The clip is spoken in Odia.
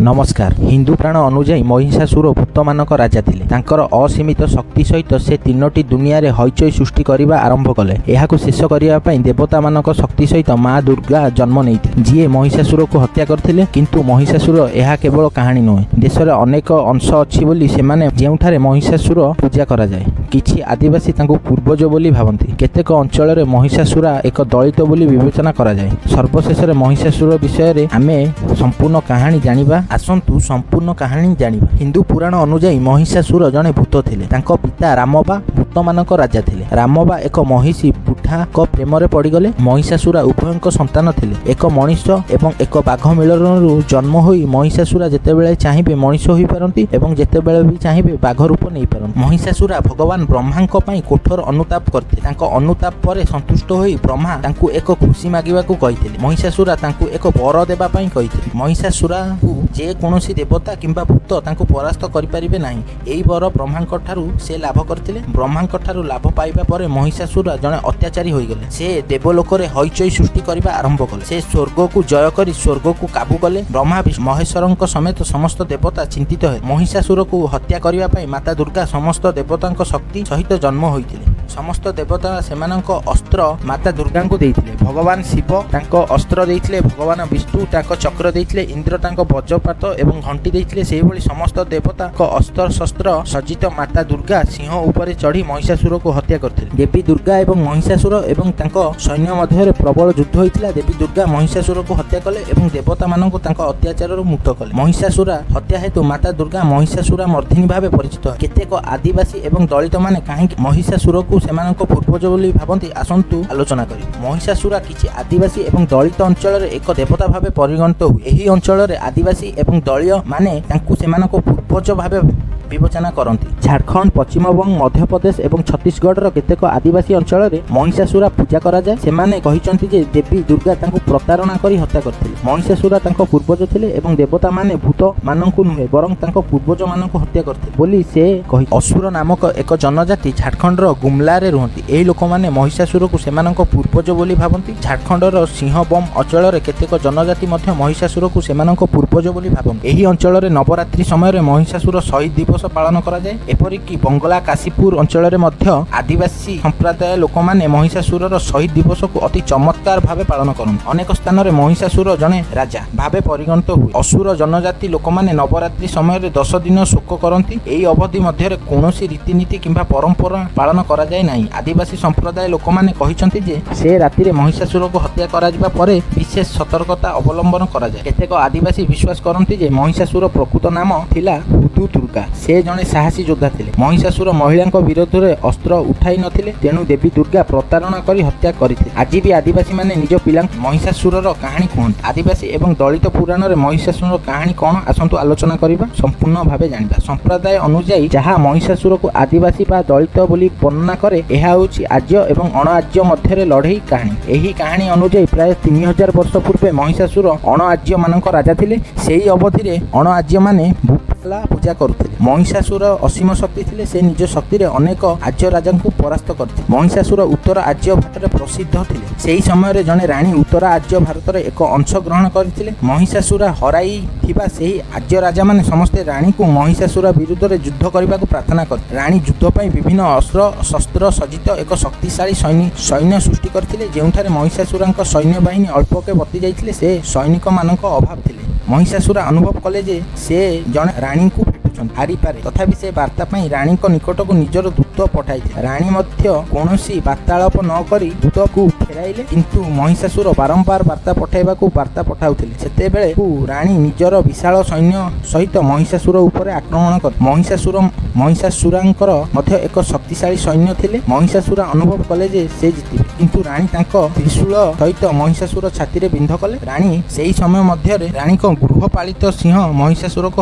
ନମସ୍କାର। ହିନ୍ଦୁ ପୁରାଣ ଅନୁଯାୟୀ ମହିଷାସୁର ଭୂତମାନଙ୍କ ରାଜା ଥିଲେ। ତାଙ୍କର ଅସୀମିତ ଶକ୍ତି ସହିତ ସେ ତିନୋଟି ଦୁନିଆରେ ହଇଚଇ ସୃଷ୍ଟି କରିବା ଆରମ୍ଭ କଲେ। ଏହାକୁ ଶେଷ କରିବା ପାଇଁ ଦେବତାମାନଙ୍କ ଶକ୍ତି ସହିତ ମା ଦୁର୍ଗା ଜନ୍ମ ନେଇଥିଲେ, ଯିଏ ମହିଷାସୁରକୁ ହତ୍ୟା କରିଥିଲେ। କିନ୍ତୁ ମହିଷାସୁର ଏହା କେବଳ କାହାଣୀ ନୁହେଁ। ଦେଶରେ ଅନେକ ଅଂଶ ଅଛି ବୋଲି ସେମାନେ ଯେଉଁଠାରେ ମହିଷାସୁର ପୂଜା କରାଯାଏ। କିଛି ଆଦିବାସୀ ତାଙ୍କୁ ପୂର୍ବଜ ବୋଲି ଭାବନ୍ତି। କେତେକ ଅଞ୍ଚଳରେ ମହିଷାସୁରା ଏକ ଦଳିତ ବୋଲି ବିବେଚନା କରାଯାଏ। ସର୍ବଶେଷରେ ମହିଷାସୁର ବିଷୟରେ ଆମେ ସମ୍ପୂର୍ଣ୍ଣ କାହାଣୀ ଜାଣିବା। ଆସନ୍ତୁ ସମ୍ପୂର୍ଣ୍ଣ କାହାଣୀ ଜାଣିବା। ହିନ୍ଦୁ ପୁରାଣ ଅନୁଯାୟୀ ମହିଷାସୁର ଜଣେ ଭୂତ ଥିଲେ। ତାଙ୍କ ପିତା ରାମବା ଭୂତମାନଙ୍କ ରାଜା ଥିଲେ। ରାମବା ଏକ ମହିଷୀ ବୁଢ଼ାଙ୍କ ପ୍ରେମରେ ପଡ଼ିଗଲେ। ମହିଷାସୁରା ଉଭୟଙ୍କ ସନ୍ତାନ ଥିଲେ। ଏକ ମଣିଷ ଏବଂ ଏକ ବାଘ ମିଳନରୁ ଜନ୍ମ ହୋଇ ମହିଷାସୁରା ଯେତେବେଳେ ଚାହିଁବେ ମଣିଷ ହୋଇପାରନ୍ତି ଏବଂ ଯେତେବେଳେ ବି ଚାହିଁବେ ବାଘ ରୂପ ନେଇପାରନ୍ତି। ମହିଷାସୁରା ଭଗବାନ ବ୍ରହ୍ମାଙ୍କ ପାଇଁ କଠୋର ଅନୁତାପ କରିଥିଲେ। ତାଙ୍କ ଅନୁତାପ ପରେ ସନ୍ତୁଷ୍ଟ ହୋଇ ବ୍ରହ୍ମା ତାଙ୍କୁ ଏକ ଖୁସି ମାଗିବାକୁ କହିଥିଲେ। ମହିଷାସୁରା ତାଙ୍କୁ ଏକ ବର ଦେବା ପାଇଁ କହିଥିଲେ। ମହିଷାସୁରାକୁ ଯେ କୌଣସି ଦେବତା କିମ୍ବା ଭୂତ ତାଙ୍କୁ ପରାସ୍ତ କରିପାରିବେ ନାହିଁ। ଏହି ବର ବ୍ରହ୍ମାଙ୍କ ଠାରୁ ସେ ଲାଭ କରିଥିଲେ। ବ୍ରହ୍ମାଙ୍କ ଠାରୁ ଲାଭ ପାଇବା ପରେ ମହିଷାସୁରା ଜଣେ ଅତ୍ୟାଚାରୀ ହୋଇଗଲେ। ସେ ଦେବଲୋକରେ ହଇଚଇ ସୃଷ୍ଟି କରିବା ଆରମ୍ଭ କଲେ। ସେ ସ୍ୱର୍ଗକୁ ଜୟ କରି ସ୍ୱର୍ଗକୁ କାବୁ କଲେ। ବ୍ରହ୍ମା, ମହେଶ୍ୱରଙ୍କ ସମେତ ସମସ୍ତ ଦେବତା ଚିନ୍ତିତ ହେଲେ। ମହିଷାସୁରକୁ ହତ୍ୟା କରିବା ପାଇଁ ମାତା ଦୁର୍ଗା ସମସ୍ତ ଦେବତାଙ୍କ ଶକ୍ତି ସହିତ ଜନ୍ମ ହୋଇଥିଲେ। ସମସ୍ତ ଦେବତା ସେମାନଙ୍କ ଅସ୍ତ୍ର ମାତା ଦୁର୍ଗାଙ୍କୁ ଦେଇଥିଲେ। ଭଗବାନ ଶିବ ତାଙ୍କ ଅସ୍ତ୍ର ଦେଇଥିଲେ, ଭଗବାନ ବିଷ୍ଣୁ ତାଙ୍କ ଚକ୍ର ଦେଇଥିଲେ, ଇନ୍ଦ୍ର ତାଙ୍କ ବଜ୍ରପାତ ଏବଂ ଘଣ୍ଟି ଦେଇଥିଲେ। ସେହିଭଳି ସମସ୍ତ ଦେବତାଙ୍କ ଅସ୍ତ୍ର ଶସ୍ତ୍ର ସଜ୍ଜିତ ମାତା ଦୁର୍ଗା ସିଂହ ଉପରେ ଚଢ଼ି ମହିଷାସୁରକୁ ହତ୍ୟା କରିଥିଲେ। ଦେବୀ ଦୁର୍ଗା ଏବଂ ମହିଷାସୁର ଏବଂ ତାଙ୍କ ସୈନ୍ୟ ମଧ୍ୟରେ ପ୍ରବଳ ଯୁଦ୍ଧ ହୋଇଥିଲା। ଦେବୀ ଦୁର୍ଗା ମହିଷାସୁରକୁ ହତ୍ୟା କଲେ ଏବଂ ଦେବତାମାନଙ୍କୁ ତାଙ୍କ ଅତ୍ୟାଚାରରୁ ମୁକ୍ତ କଲେ। ମହିଷାସୁରା ହତ୍ୟା ହେତୁ ମାତା ଦୁର୍ଗା ମହିଷାସୁରା ମର୍ଦ୍ଦିନୀ ଭାବେ ପରିଚିତ। କେତେକ ଆଦିବାସୀ ଏବଂ ଦଳିତମାନେ କାହିଁକି ମହିଷାସୁରକୁ ସେମାନଙ୍କ ପୂର୍ବଜ ବୋଲି ଭାବନ୍ତି, ଆସନ୍ତୁ ଆଲୋଚନା କରିବା। ମହିଷାସୁରା କିଛି ଆଦିବାସୀ ଏବଂ ଦଳିତ ଅଞ୍ଚଳରେ ଏକ ଦେବତା ଭାବେ ପରିଗଣିତ ହୁଏ। ଏହି ଅଞ୍ଚଳରେ ଆଦିବାସୀ ଏବଂ ଦଳୀୟ ମାନେ ତାଙ୍କୁ ସେମାନଙ୍କ ପୂର୍ବଜ ଭାବେ ବିବେଚନା କରନ୍ତି। ଝାଡ଼ଖଣ୍ଡ, ପଶ୍ଚିମବଙ୍ଗ, ମଧ୍ୟପ୍ରଦେଶ ଏବଂ ଛତିଶଗଡ଼ର କେତେକ ଆଦିବାସୀ ଅଞ୍ଚଳରେ ମହିଷାସୁରା ପୂଜା କରାଯାଏ। ସେମାନେ କହିଛନ୍ତି ଯେ ଦେବୀ ଦୁର୍ଗା ତାଙ୍କୁ ପ୍ରତାରଣା କରି ହତ୍ୟା କରିଥିଲେ। ମହିଷାସୁରା ତାଙ୍କ ପୂର୍ବଜ ଥିଲେ ଏବଂ ଦେବତାମାନେ ଭୂତମାନଙ୍କୁ ନୁହେଁ ବରଂ ତାଙ୍କ ପୂର୍ବଜମାନଙ୍କୁ ହତ୍ୟା କରିଥିଲେ ବୋଲି ସେ କହି। ଅସୁର ନାମକ ଏକ ଜନଜାତି ଝାଡ଼ଖଣ୍ଡର ଗୁମଲାରେ ରୁହନ୍ତି। ଏହି ଲୋକମାନେ ମହିଷାସୁରକୁ ସେମାନଙ୍କ ପୂର୍ବଜ ବୋଲି ଭାବନ୍ତି। ଝାଡ଼ଖଣ୍ଡର ସିଂହବମ ଅଞ୍ଚଳରେ କେତେକ ଜନଜାତି ମଧ୍ୟ ମହିଷାସୁରକୁ ସେମାନଙ୍କ ପୂର୍ବଜ ବୋଲି ଭାବନ୍ତି। ଏହି ଅଞ୍ଚଳରେ ନବରାତ୍ରି ସମୟରେ ମହିଷାସୁର ଶହୀଦ ଦିବସ ପାଳନ କରାଯାଏ। ଏପରିକି ବଙ୍ଗଳା କାଶୀପୁର ଅଞ୍ଚଳରେ ମଧ୍ୟ ଆଦିବାସୀ ସମ୍ପ୍ରଦାୟ ଲୋକମାନେ ମହିଷାସୁରର ଶହୀଦ ଦିବସକୁ ଅତି ଚମତ୍କାର ଭାବେ ପାଳନ କରନ୍ତି। ଅନେକ ସ୍ଥାନରେ ମହିଷାସୁର ଜଣେ ରାଜା ଭାବେ ପରିଗଣିତ ହୁଏ। ଅସୁର ଜନଜାତି ଲୋକମାନେ ନବରାତ୍ରି ସମୟରେ 10 ଦିନ ଶୋକ କରନ୍ତି। ଏହି ଅବଧି ମଧ୍ୟରେ କୌଣସି ରୀତିନୀତି କିମ୍ବା ପରମ୍ପରା ପାଳନ କରାଯାଏ ନାହିଁ। ଆଦିବାସୀ ସମ୍ପ୍ରଦାୟ ଲୋକମାନେ କହିଛନ୍ତି ଯେ ସେ ରାତିରେ ମହିଷାସୁରକୁ ହତ୍ୟା କରାଯିବା ପରେ ବିଶେଷ ସତର୍କତା ଅବଲମ୍ବନ କରାଯାଏ। କେତେକ ଆଦିବାସୀ ବିଶ୍ୱାସ କରନ୍ତି ଯେ ମହିଷାସୁର ପ୍ରକୃତ ନାମ ଥିଲା ହୁଦୁ ଦୁର୍ଗା। ସେ ଜଣେ ସାହସୀ ଯୋଦ୍ଧା ଥିଲେ। ମହିଷାସୁର ମହିଳାଙ୍କ ବିରୋଧରେ ଅସ୍ତ୍ର ଉଠାଇ ନଥିଲେ, ତେଣୁ ଦେବୀ ଦୁର୍ଗା ପ୍ରତାରଣା କରି ହତ୍ୟା କରିଥିଲେ। ଆଜି ବି ଆଦିବାସୀମାନେ ନିଜ ପିଲାଙ୍କୁ ମହିଷାସୁରର କାହାଣୀ କୁହନ୍ତି। ଆଦିବାସୀ ଏବଂ ଦଳିତ ପୁରାଣରେ ମହିଷାସୁରର କାହାଣୀ କ'ଣ, ଆସନ୍ତୁ ଆଲୋଚନା କରିବା, ସମ୍ପୂର୍ଣ୍ଣ ଭାବେ ଜାଣିବା। ସମ୍ପ୍ରଦାୟ ଅନୁଯାୟୀ ଯାହା ମହିଷାସୁରକୁ ଆଦିବାସୀ ବା ଦଳିତ ବୋଲି ବର୍ଣ୍ଣନା କରେ, ଏହା ହେଉଛି ଆର୍ଯ୍ୟ ଏବଂ ଅଣ ଆର୍ଯ୍ୟ ମଧ୍ୟରେ ଲଢ଼େଇ କାହାଣୀ। ଏହି କାହାଣୀ ଅନୁଯାୟୀ ପ୍ରାୟ 3000 ବର୍ଷ ପୂର୍ବେ ମହିଷାସୁର ଅଣ ଆର୍ଯ୍ୟମାନଙ୍କ ରାଜା ଥିଲେ। ସେହି ଅବଧିରେ ଅଣ ଆର୍ଯ୍ୟମାନେ ଭୂପାଲା ପୂଜା କରୁଥିଲେ। ମହିଷାସୁର ଅସୀମ ଶକ୍ତି ଥିଲେ। ସେ ନିଜ ଶକ୍ତିରେ ଅନେକ ଆର୍ଯ୍ୟ ରାଜାଙ୍କୁ ପରାସ୍ତ କରିଥିଲେ। ମହିଷାସୁର ଉତ୍ତର ଆର୍ଯ୍ୟ ଭାରତରେ ପ୍ରସିଦ୍ଧ ଥିଲେ। ସେହି ସମୟରେ ଜଣେ ରାଣୀ ଉତ୍ତର ଆର୍ଯ୍ୟ ଭାରତର ଏକ ଅଂଶ ଗ୍ରହଣ କରିଥିଲେ। ମହିଷାସୁରା ହରାଇଥିବା ସେହି ଆର୍ଯ୍ୟ ରାଜାମାନେ ସମସ୍ତେ ରାଣୀକୁ ମହିଷାସୁରା ବିରୁଦ୍ଧରେ ଯୁଦ୍ଧ କରିବାକୁ ପ୍ରାର୍ଥନା କରିଥିଲେ। ରାଣୀ ଯୁଦ୍ଧ ପାଇଁ ବିଭିନ୍ନ ଅସ୍ତ୍ର ଶସ୍ତ୍ର ସଜ୍ଜିତ ଏକ ଶକ୍ତିଶାଳୀ ସୈନ୍ୟ ସୃଷ୍ଟି କରିଥିଲେ, ଯେଉଁଠାରେ ମହିଷାସୁରାଙ୍କ ସୈନ୍ୟବାହିନୀ ଅଳ୍ପକେ ବର୍ତ୍ତି ଯାଇଥିଲେ। ସେ ସୈନିକମାନଙ୍କ ଅଭାବ ଥିଲେ। ମହିଷାସୁରା ଅନୁଭବ କଲେ ଯେ ସେ ଜଣେ ରାଣୀଙ୍କୁ ଭେଟୁଛନ୍ତି, ହାରିପାରେ। ତଥାପି ସେ ବାର୍ତ୍ତା ପାଇଁ ରାଣୀଙ୍କ ନିକଟକୁ ନିଜର ଦୂତ ପଠାଇଥିଲେ। ରାଣୀ ମଧ୍ୟ କୌଣସି ବାର୍ତ୍ତାଳାପ ନ କରି ଦୂତକୁ ଫେରାଇଲେ। କିନ୍ତୁ ମହିଷାସୁର ବାରମ୍ବାର ବାର୍ତ୍ତା ପଠାଇବାକୁ ବାର୍ତ୍ତା ପଠାଉଥିଲେ। ସେତେବେଳକୁ ରାଣୀ ନିଜର ବିଶାଳ ସୈନ୍ୟ ସହିତ ମହିଷାସୁର ଉପରେ ଆକ୍ରମଣ କଲେ। ମହିଷାସୁରାଙ୍କର ମଧ୍ୟ ଏକ ଶକ୍ତିଶାଳୀ ସୈନ୍ୟ ଥିଲେ। ମହିଷାସୁର ଅନୁଭବ କଲେ ଯେ ସେ ଜିତିବେ, କିନ୍ତୁ ରାଣୀ ତାଙ୍କ ତ୍ରିଶୂଳ ସହିତ ମହିଷାସୁର ଛାତିରେ ବିନ୍ଧ କଲେ। ରାଣୀ ସେହି ସମୟ ମଧ୍ୟରେ ରାଣୀଙ୍କ ଗୃହପାଳିତ ସିଂହ ମହିଷାସୁରକୁ